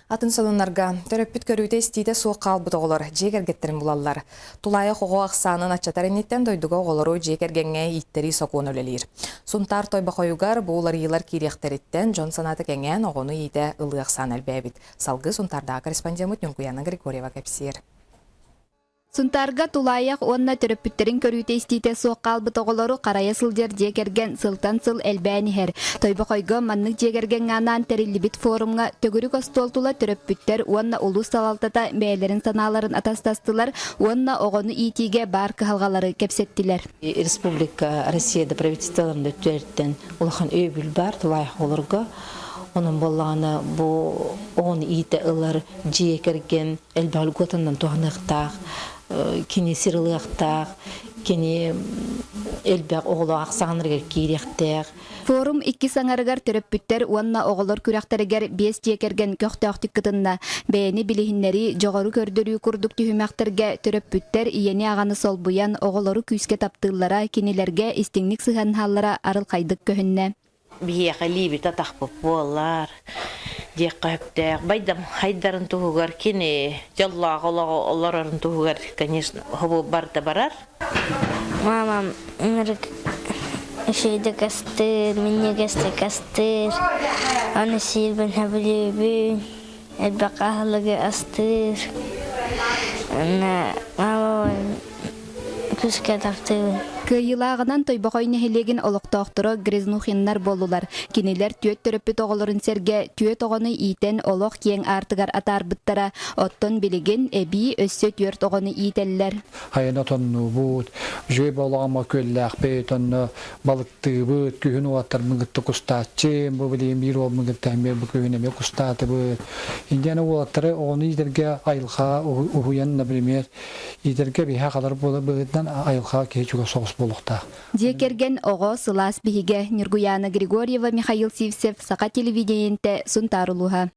Атын сонуннарга төрөппүт көрүүтэ-истиитэ суох хаалбыт оҕолор дьиэ кэргэттэрин булаллар. Тулаайах оҕо ахсаанын аччатар инниттэн дойдуга оҕолору дьиэ кэргэҥҥэ ииттэрии сокуона үлэлиир. Сунтаар Тойбохойугар бу уларыйыылар киириэхтэриттэн дьон санаата кэҥээн оҕону иитэ ылыы ахсаана элбээбит. Салгыы Сунтаардааҕы корреспондеммыт Ньургуяна Григорьева кэпсиир. Сунтаарга тулаайах уонна төрөппүттэрин көрүүтэ-истиитэ суох хаалбыт оҕолору харайа сылдьар дьиэ кэргэн сылтан сыл элбээн иһэр. Тойбохойго маннык дьиэ кэргэҥҥэ анаан тэриллибит форумҥа төгүрүк остуол тула төрөппүттэр уонна улуус салалтата бэйэлэрин санааларын атастастылар уонна оҕону иитиигэ баар кыһалҕалары кэпсэттилэр. Республика Россияда правительстволарын өттүлэриттэн улахан өйөбүл баар тулаайах оҕолорго. Онон буоллаҕына бу оҕону иитэ ылар дьиэ кэргэн элбэх льготанан туһаныахтаах, кини сир ылыахтаах, кини элбэх оҕолоох ахсааннарыгар киириэхтээх. Форум иккис аҥарыгар төрөппүттэр уонна оҕолор күрэхтэригэр биэс дьиэ кэргэн көхтөөхтүк кытынна. Бэйэни билиһиннэрии, дьоҕуру көрдөрүү курдук түһүмэхтэргэ төрөппүттэр ийэни-аҕаны солбуйан, оҕолору күүскэ таптыыллара, кинилэргэ истиҥник сыһыаннаһаллара арылхайдык көһүннэ. Биһиэхэ илиибит атахпыт буолар диэххэ сөптөөх. Байдам хайдарын туһугар кини дьоллоох олоҕу олорорун туһугар, конечно, хобу барда барар. Мамам ынырык үчүгэйдик астыыр, минньигэстик астыыр. Аны сиирбин сөбүлүүбүн, элбэх аһылыгы астыыр. Мамам Күүскэ таптыыбын. Кыайыылааҕынан Тойбохой нэһилиэгин олохтоохторо Грязнухиннар буоллулар. Кинилэр түөрт төрөппүт оҕолорун сэргэ түөрт оҕону иитэн олох киэҥ аартыгар атаарбыттара. Оттон билигин эбии өссө түөрт оҕону иитэллэр. Хайаны отоннуубут, үчүгэй буолаҕыма күөллээхпит, онно балыктыыбыт, күһүн уолаттарбын кытта кустааччым, бу билигин биир уолбун кытта эмиэ бу күһүн эмиэ кустаатыбыт. Индиана уолаттары оҕону иитэргэ айылҕа уһуйан, например, Иитэргэ биһиэхэ халар буола быһыытынан айылҕаҕа киһи чугас соҕус буолуохтаах. Дьиэ кэргэн оҕо сылаас биһигэ Ньургуйаана Григорьева, Михаил Сивцев, Саха телевидениетэ, Сунтаар улууһа.